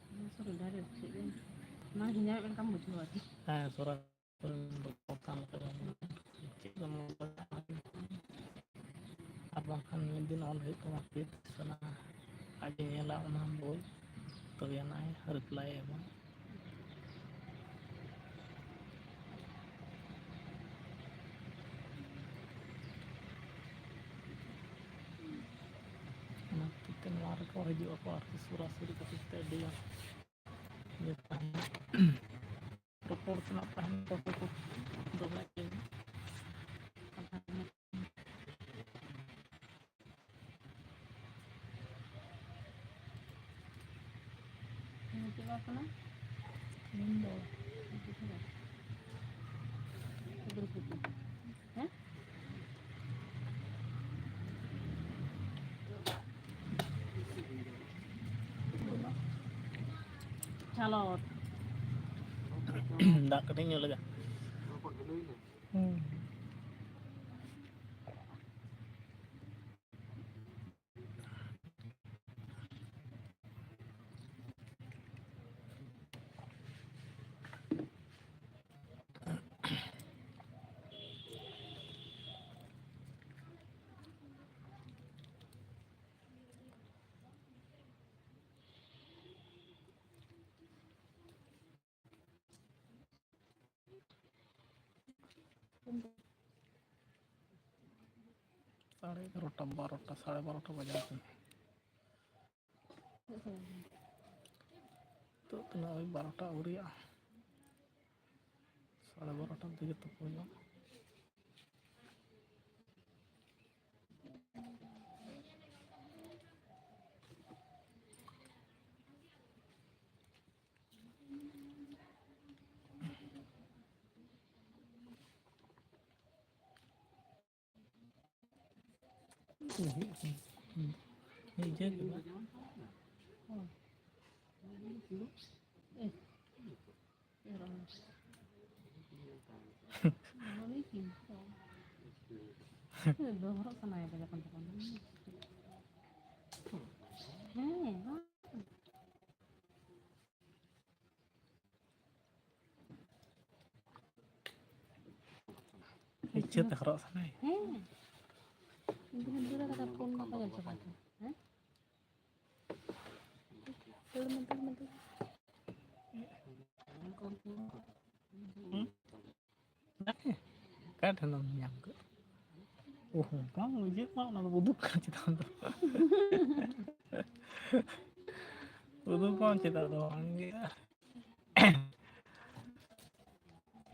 ᱦᱟᱱᱟ ᱥᱚᱨᱟᱥᱚᱨᱤ direct ᱪᱮᱫ ᱜᱮ ᱚᱱᱟ ᱧᱮᱧᱟᱢᱮᱫ ᱞᱮᱠᱟᱢ ᱵᱩᱡᱷᱟᱹᱣᱟ ᱟᱨᱠᱤ᱾ ᱦᱮᱸ, ᱥᱚᱨᱟᱥᱚᱨᱤ᱾ ᱫᱚ ᱚᱱᱠᱟᱱ ᱞᱮᱠᱟ ᱜᱮ ᱢᱮᱱᱟᱜᱼᱟ᱾ ᱪᱮᱫ ᱮᱢ ᱚᱞ ᱫᱟᱲᱮᱭᱟᱜᱼᱟ? ᱟᱨ ᱵᱟᱝᱠᱷᱟᱱ ᱢᱤᱫ ᱫᱤᱱ ᱚᱞ ᱦᱩᱭᱩᱜ ᱛᱟᱢᱟ, ᱪᱮᱫ ᱥᱟᱱᱟ ᱟᱡ ᱮ ᱧᱮᱞᱟ ᱚᱱᱟ ᱵᱳᱭ, ᱛᱚᱵᱮ ᱟᱱᱟᱜ ᱮ reply ᱮ ᱮᱢᱟ᱾ ᱚᱱᱟ ᱠᱷᱟᱹᱛᱤᱨ ᱛᱮ ᱱᱚᱣᱟ ᱨᱮᱠᱚ ᱦᱤᱡᱩᱜ ᱟᱠᱚ ᱟᱨᱠᱤ, ᱥᱚᱨᱟᱥᱚᱨᱤ ᱠᱷᱟᱹᱛᱤᱨ ᱛᱮ ᱟᱹᱰᱤ ᱜᱟᱱ ᱤᱭᱟᱹ ᱛᱟᱦᱮᱱᱟ᱾ ᱨᱚᱯᱚᱲ ᱛᱮᱱᱟᱜ ᱛᱟᱦᱮᱱ ᱛᱟᱠᱚ ᱫᱚᱢᱮ ᱜᱮ᱾ ᱪᱮᱫ ᱵᱟᱝ ᱠᱟᱱᱟ? ᱛᱮᱦᱮᱧ ᱫᱚ ᱵᱤᱨᱤᱫᱯᱩᱛᱤ᱾ ᱦᱮᱸ? ᱪᱟᱞᱚ᱾ ᱫᱟᱜ ᱠᱟᱹᱴᱤᱡ ᱧᱩ ᱞᱮᱜᱟ᱾ ᱦᱩᱸ᱾ ᱥᱟᱲᱮ ᱮᱜᱟᱨᱚᱴᱟ, ᱵᱟᱨᱚᱴᱟ, ᱥᱟᱲᱮ ᱵᱟᱨᱚᱴᱟ ᱵᱟᱡᱟᱣ ᱠᱟᱱᱟ᱾ ᱱᱤᱛᱚᱜ ᱛᱤᱱᱟᱹᱜ ᱳᱭ ᱵᱟᱨᱚᱴᱟ ᱟᱹᱣᱨᱤᱭᱟᱜᱼᱟ, ᱥᱟᱲᱮ ᱵᱟᱨᱚᱴᱟ ᱛᱮᱜᱮ ᱛᱩᱯᱩ ᱦᱩᱭᱩᱜᱼᱟ᱾ ᱱᱤᱡᱮ ᱜᱮ ᱵᱟᱝ᱾ ᱫᱚ ᱦᱚᱨᱚᱜ ᱥᱟᱱᱟᱭᱮᱫᱟ ᱡᱚᱠᱷᱚᱱ ᱛᱚᱠᱷᱚᱱ᱾ ᱦᱮᱸ, ᱵᱟᱝ᱾ ᱤᱪᱪᱷᱟᱹ ᱛᱮ ᱦᱚᱨᱚᱜ ᱥᱟᱱᱟᱭᱮ᱾ ᱦᱮᱸ᱾ ᱤᱧ ᱫᱚᱧ ᱫᱟᱹᱲ ᱠᱟᱫᱟ, ᱯᱷᱳᱱ ᱵᱟᱠᱚ ᱧᱮᱞ ᱪᱟᱵᱟ ᱠᱚᱣᱟ᱾ ᱦᱮᱸ? ᱫᱟᱹᱲ ᱢᱮ, ᱫᱟᱹᱲ ᱢᱮ, ᱫᱟᱹᱲ ᱢᱮ᱾ ᱦᱩᱸ? ᱚᱠᱟ ᱴᱷᱮᱱ ᱫᱚᱢ ᱧᱟᱢ ᱠᱮᱫ? ᱚᱦᱚ, ᱵᱟᱝ ᱩᱭᱦᱟᱹᱨ ᱢᱟ, ᱚᱱᱟ ᱫᱚ ᱩᱫᱩᱜ ᱠᱟᱱᱟ ᱪᱮᱛᱟᱱ ᱫᱚ᱾ ᱩᱫᱩᱜ ᱠᱚᱢ ᱪᱮᱫᱟᱜ ᱫᱚ ᱵᱟᱝ ᱤᱭᱟᱹᱜᱼᱟ?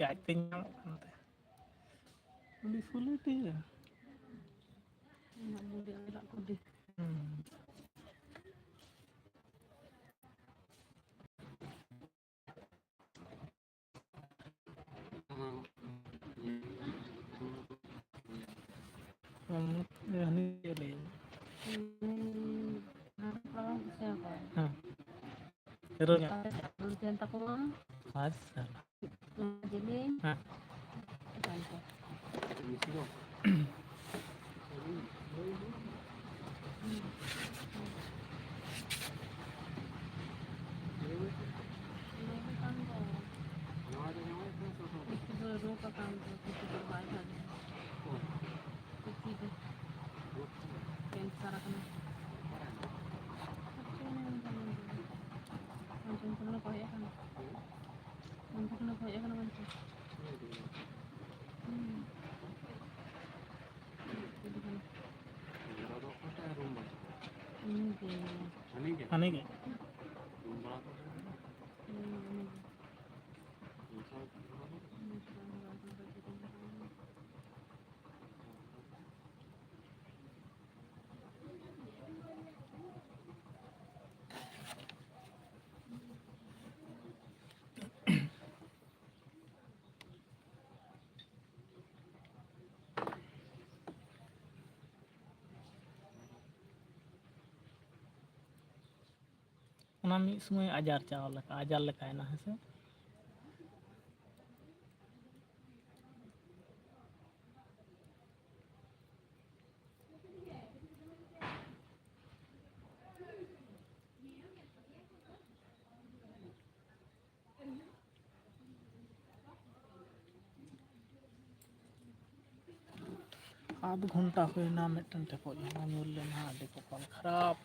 ᱟᱡ ᱛᱮ ᱧᱟᱢᱚᱜ ᱠᱟᱱ ᱛᱮ᱾ ᱟᱹᱰᱤ ᱥᱩᱞᱮᱴ ᱜᱮᱭᱟ᱾ ᱤᱧᱟᱹᱜ ᱵᱩᱰᱤ ᱟᱞᱮ ᱫᱟᱜ ᱠᱚ ᱫᱤ᱾ ᱦᱩᱸ᱾ ᱦᱩᱸ, ᱦᱟᱹᱱᱤ ᱜᱮ ᱞᱟᱹᱭ ᱢᱮ᱾ ᱦᱩᱸ, ᱦᱮᱸ᱾ ᱦᱤᱨᱳ ᱧᱚᱜ᱾ ᱟᱪᱪᱷᱟ᱾ ᱦᱮᱸ᱾ ᱠᱮᱱᱥᱟᱨ ᱟᱠᱟᱱᱟ᱾ ᱠᱟᱧᱪᱚᱱ ᱠᱷᱚᱱ ᱠᱚ ᱦᱮᱡ ᱟᱠᱟᱱᱟ᱾ ᱠᱟᱧᱪᱚᱱ ᱠᱷᱚᱱ ᱠᱚ ᱦᱮᱡ ᱟᱠᱟᱱᱟ ᱠᱟᱧᱪᱚᱱ᱾ ᱦᱩᱸ᱾ ᱪᱮᱫ ᱞᱮᱠᱟᱱᱟ? ᱩᱱᱤ ᱜᱮ᱾ ᱦᱟᱹᱱᱤ ᱜᱮ? ᱦᱩᱸ, ᱩᱱᱤ ᱜᱮ᱾ ᱚᱱᱟ ᱢᱤᱫ ᱥᱚᱢᱚᱭ ᱟᱡᱟᱨ ᱪᱟᱣ ᱞᱮᱠᱟ, ᱟᱡᱟᱨ ᱞᱮᱠᱟᱭᱮᱱᱟ, ᱦᱮᱸ ᱥᱮ? ᱟᱫᱷ ᱜᱷᱚᱱᱴᱟ ᱦᱩᱭᱱᱟ, ᱢᱤᱫᱴᱮᱱ ᱪᱚᱯᱚᱡ ᱦᱚᱸ ᱵᱟᱝ ᱧᱩᱨ ᱞᱮᱱᱟ᱾ ᱟᱹᱰᱤ ᱠᱚᱯᱟᱞ ᱠᱷᱟᱨᱟᱯ᱾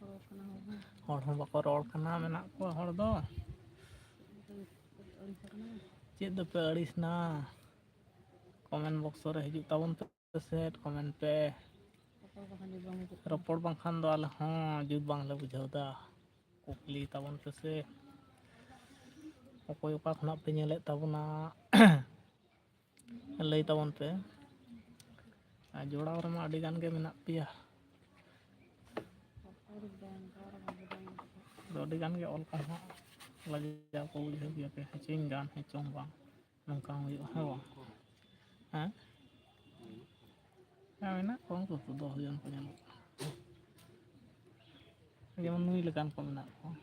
ᱨᱚᱲ ᱠᱟᱱᱟ ᱦᱚᱸ ᱵᱟᱝ᱾ ᱦᱚᱲ ᱦᱚᱸ ᱵᱟᱠᱚ ᱨᱚᱲ ᱠᱟᱱᱟ, ᱢᱮᱱᱟᱜ ᱠᱚᱣᱟ ᱦᱚᱲ ᱫᱚ᱾ ᱟᱹᱲᱤᱥ ᱟᱠᱟᱱᱟ᱾ ᱪᱮᱫ ᱫᱚᱯᱮ ᱟᱹᱲᱤᱥ ᱱᱟ? ᱠᱚᱢᱮᱱᱴ ᱵᱚᱠᱥ ᱨᱮ ᱦᱤᱡᱩᱜ ᱛᱟᱵᱚᱱ ᱯᱮ ᱥᱮ, ᱠᱚᱢᱮᱱᱴ ᱯᱮ᱾ ᱨᱚᱯᱚᱲ ᱵᱟᱝᱠᱷᱟᱱ ᱫᱚ ᱵᱟᱝ ᱦᱤᱡᱩᱜ ᱠᱟᱱᱟ᱾ ᱨᱚᱯᱚᱲ ᱵᱟᱝᱠᱷᱟᱱ ᱫᱚ ᱟᱞᱮ ᱦᱚᱸ ᱡᱩᱛ ᱵᱟᱝᱞᱮ ᱵᱩᱡᱷᱟᱹᱣ ᱮᱫᱟ᱾ ᱠᱩᱠᱞᱤ ᱛᱟᱵᱚᱱ ᱯᱮ ᱥᱮ, ᱚᱠᱚᱭ ᱚᱠᱟ ᱠᱷᱚᱱᱟᱜ ᱯᱮ ᱧᱮᱞᱮᱫ ᱛᱟᱵᱚᱱᱟ? ᱞᱟᱹᱭ ᱛᱟᱵᱚᱱ ᱯᱮ᱾ ᱟᱨ ᱡᱚᱲᱟᱣ ᱨᱮᱢᱟ ᱟᱹᱰᱤ ᱜᱟᱱ ᱜᱮ ᱢᱮᱱᱟᱜ ᱯᱮᱭᱟ᱾ ᱟᱫᱚ ᱟᱹᱰᱤ ᱜᱟᱱ ᱜᱮ ᱚᱞ ᱯᱟᱲᱦᱟᱣ ᱞᱟᱡᱟᱣ ᱠᱚ ᱵᱩᱡᱷᱟᱹᱣ ᱜᱮᱭᱟ ᱯᱮ, ᱦᱮᱸ ᱪᱚᱝ ᱜᱟᱱ, ᱦᱮᱸ ᱪᱚᱝ ᱵᱟᱝ, ᱱᱚᱝᱠᱟ ᱦᱚᱸ ᱦᱩᱭᱩᱜᱼᱟ, ᱦᱮᱸ ᱵᱟᱝ? ᱦᱮᱸ? ᱦᱮᱸ, ᱢᱮᱱᱟᱜ ᱠᱚᱣᱟ ᱩᱱᱠᱩ ᱠᱚ ᱫᱚᱥ ᱡᱚᱱ ᱠᱚ ᱧᱮᱞᱚᱜ ᱠᱟᱱᱟ᱾ ᱡᱮᱢᱚᱱ ᱱᱩᱭ ᱞᱮᱠᱟᱱ ᱠᱚ ᱢᱮᱱᱟᱜ ᱠᱚᱣᱟ᱾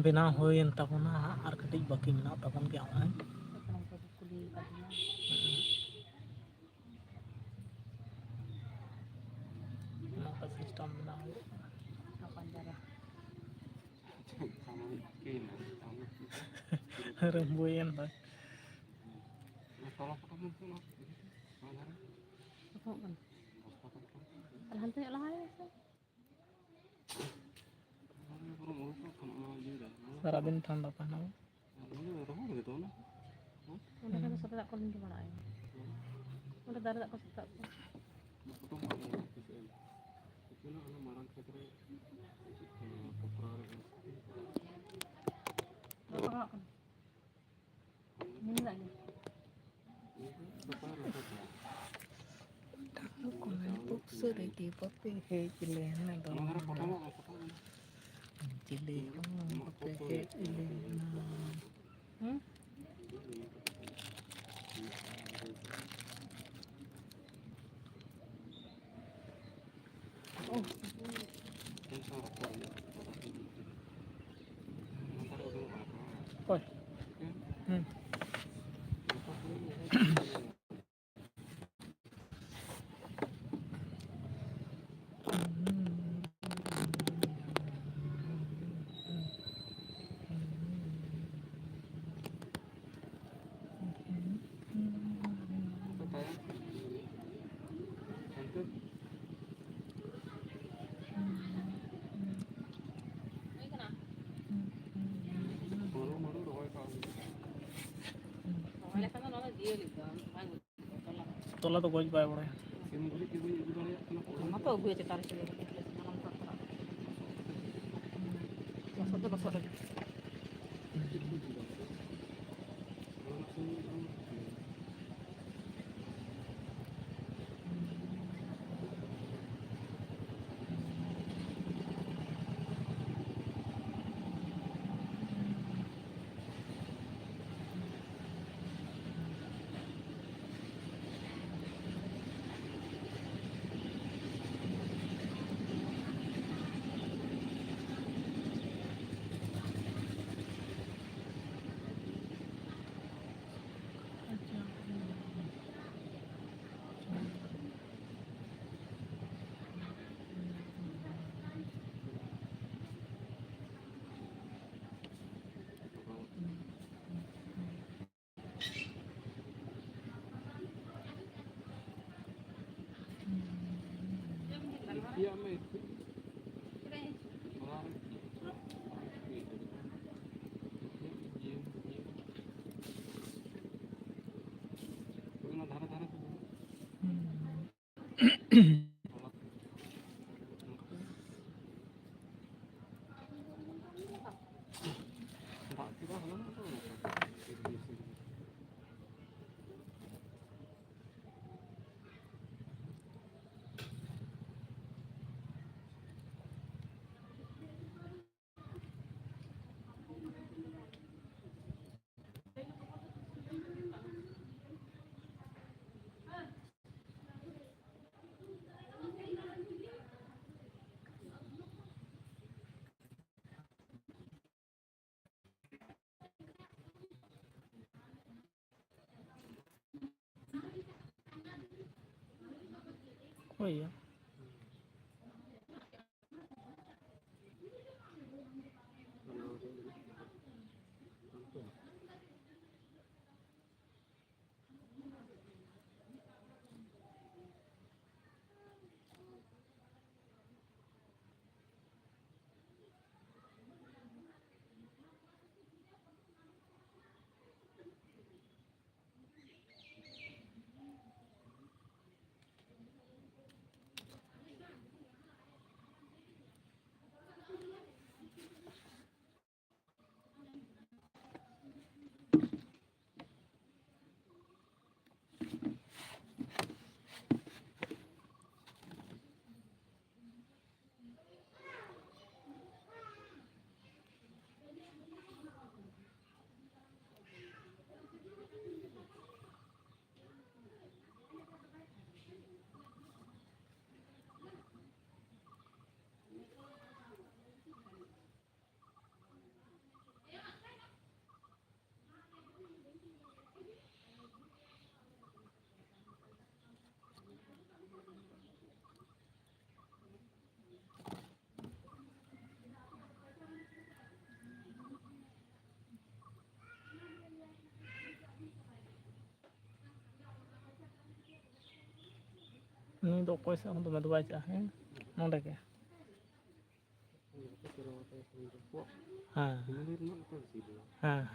ᱵᱮᱱᱟᱣ ᱦᱩᱭᱮᱱ ᱛᱟᱵᱚᱱᱟ, ᱟᱨ ᱠᱟᱹᱴᱤᱡ ᱵᱟᱹᱠᱤ ᱢᱮᱱᱟᱜ ᱛᱟᱵᱚᱱ ᱜᱮᱭᱟ ᱱᱚᱜᱼᱚᱭ᱾ ᱱᱚᱝᱠᱟ system ᱵᱮᱱᱟᱣ ᱦᱩᱭᱩᱜ ᱠᱟᱱᱟ᱾ ᱨᱟᱹᱢᱵᱩᱭᱮᱱ ᱫᱚᱭ᱾ ᱯᱷᱚᱴᱚᱜ ᱠᱟᱱᱟ᱾ ᱟᱨ ᱦᱟᱱᱛᱮ ᱧᱚᱜ ᱞᱟᱦᱟᱭ ᱢᱮᱥᱮ᱾ ᱥᱟᱨᱟᱫᱤᱱ ᱴᱷᱟᱱᱰᱟ ᱛᱟᱦᱮᱱᱟ᱾ ᱚᱸᱰᱮ ᱠᱷᱟᱱ ᱫᱚ ᱥᱟᱛᱮ ᱫᱟᱜ ᱠᱚ ᱞᱤᱸᱜᱤ ᱵᱟᱲᱟᱜᱼᱟ᱾ ᱚᱸᱰᱮ ᱫᱟᱨᱮ ᱫᱟᱜ ᱠᱚ ᱥᱟᱛᱟᱜ ᱠᱚ᱾ ᱨᱟᱠᱟᱵ ᱠᱟᱱᱟ᱾ ᱢᱮᱱᱟᱜ ᱜᱮᱭᱟ᱾ ᱠᱚᱢᱮᱱᱴ ᱵᱚᱠᱥ ᱨᱮᱜᱮ ᱵᱟᱯᱮ ᱦᱮᱡ ᱞᱮᱱ ᱫᱚ᱾ ᱪᱤᱞᱤ ᱦᱚᱸ ᱵᱟᱯᱮ ᱦᱮᱡ ᱞᱮᱱᱟ᱾ ᱦᱩᱸ? ᱛᱚᱞᱟ ᱫᱚ ᱜᱚᱡ ᱵᱟᱭ ᱵᱟᱲᱟᱭᱟ᱾ ᱥᱤᱢ ᱜᱩᱨᱤᱡ ᱜᱮ ᱵᱟᱹᱧ ᱟᱹᱜᱩ ᱫᱟᱲᱮᱭᱟᱜ ᱠᱟᱱᱟ᱾ ᱚᱱᱟ ᱛᱚ ᱟᱹᱜᱩᱭᱟ ᱪᱮᱛᱟᱱ ᱨᱮ ᱪᱮᱞᱮ ᱠᱟᱹᱴᱤᱡ ᱞᱚᱥᱚᱫ ᱫᱚ ᱞᱚᱥᱚᱫ ᱨᱮᱜᱮ᱾ ᱚᱱᱟ ᱫᱷᱟᱨᱮ ᱫᱷᱟᱨᱮ ᱛᱮ᱾ ᱦᱳᱭ ᱭᱟ᱾ ᱫᱚ ᱚᱠᱚᱭ ᱥᱮᱫ ᱦᱚᱸ ᱫᱚᱢᱮ ᱫᱚ ᱵᱟᱭ ᱪᱟᱜᱼᱟ, ᱦᱮᱸ, ᱱᱚᱸᱰᱮ ᱜᱮ᱾ ᱦᱮᱸ᱾ ᱦᱮᱸ᱾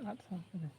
ᱟᱫ ᱥᱟᱶ ᱠᱮᱫᱟ᱾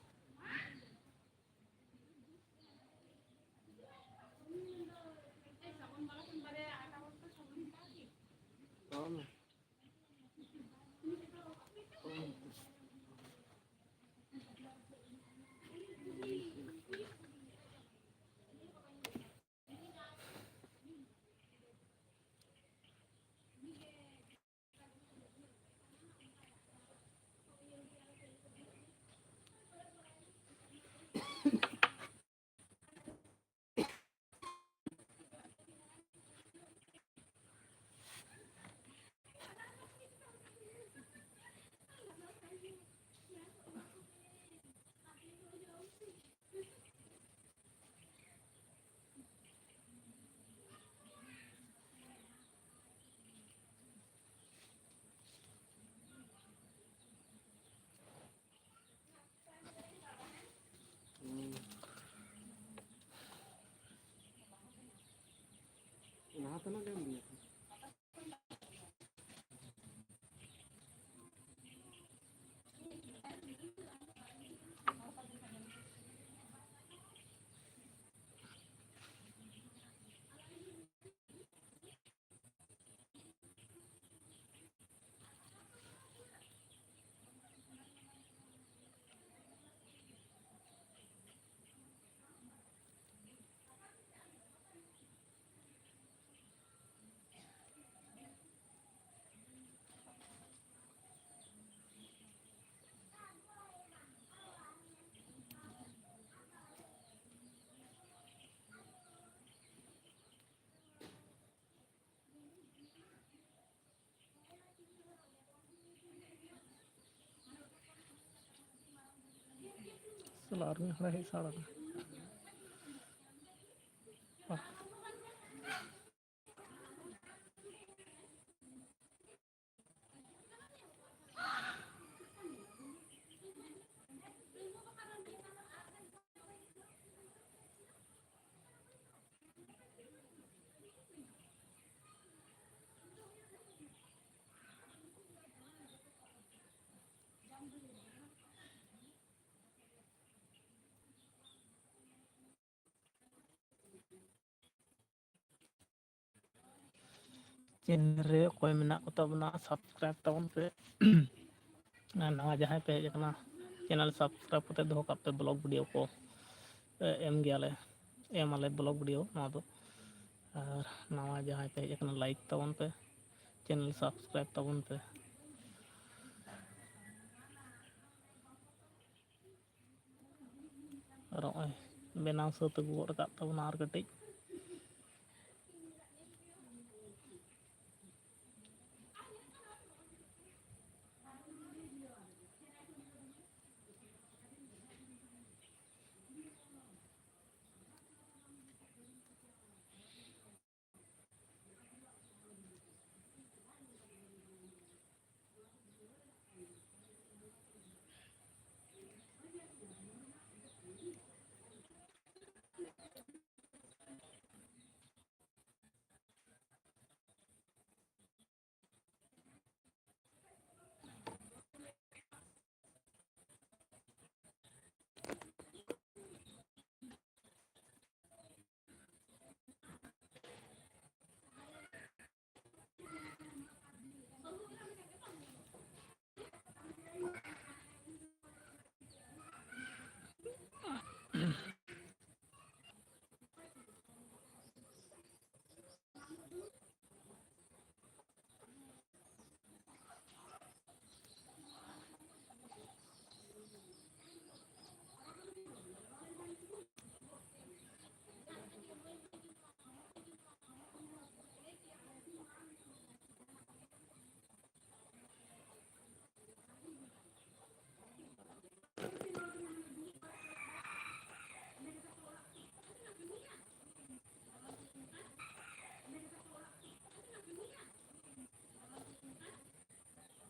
ᱟᱛᱱᱟ ᱞᱮᱢ ᱞᱟᱹᱭᱟ᱾ ᱥᱟᱞᱟ ᱟᱨ ᱢᱤᱫ ᱦᱚᱲᱮ ᱦᱮᱡ ᱥᱟᱲ ᱟᱠᱟᱱᱟ᱾ ᱪᱮᱱᱮᱞ ᱨᱮ ᱚᱠᱚᱭ ᱢᱮᱱᱟᱜ ᱠᱚ ᱛᱟᱵᱚᱱᱟ, subscribe ᱛᱟᱵᱚᱱ ᱯᱮ᱾ ᱟᱨ ᱱᱟᱣᱟ ᱡᱟᱦᱟᱸᱭ ᱯᱮ ᱦᱮᱡ ᱟᱠᱟᱱᱟ, channel subscribe ᱠᱟᱛᱮ ᱫᱚᱦᱚ ᱠᱟᱜ ᱯᱮ, vlog video ᱠᱚ ᱮᱢ ᱜᱮᱭᱟᱞᱮ, ᱮᱢᱟᱞᱮ vlog video ᱱᱚᱣᱟ ᱫᱚ᱾ ᱟᱨ ᱱᱟᱣᱟ ᱡᱟᱦᱟᱸᱭ ᱯᱮ ᱦᱮᱡ ᱟᱠᱟᱱᱟ, like ᱛᱟᱵᱚᱱ ᱯᱮ, channel subscribe ᱛᱟᱵᱚᱱ ᱯᱮ᱾ ᱟᱨ ᱱᱚᱜᱼᱚᱭ ᱵᱮᱱᱟᱣ ᱥᱟᱹᱛ ᱟᱹᱜᱩ ᱜᱚᱫ ᱟᱠᱟᱫ ᱛᱟᱵᱚᱱᱟ ᱟᱨ ᱠᱟᱹᱴᱤᱡ᱾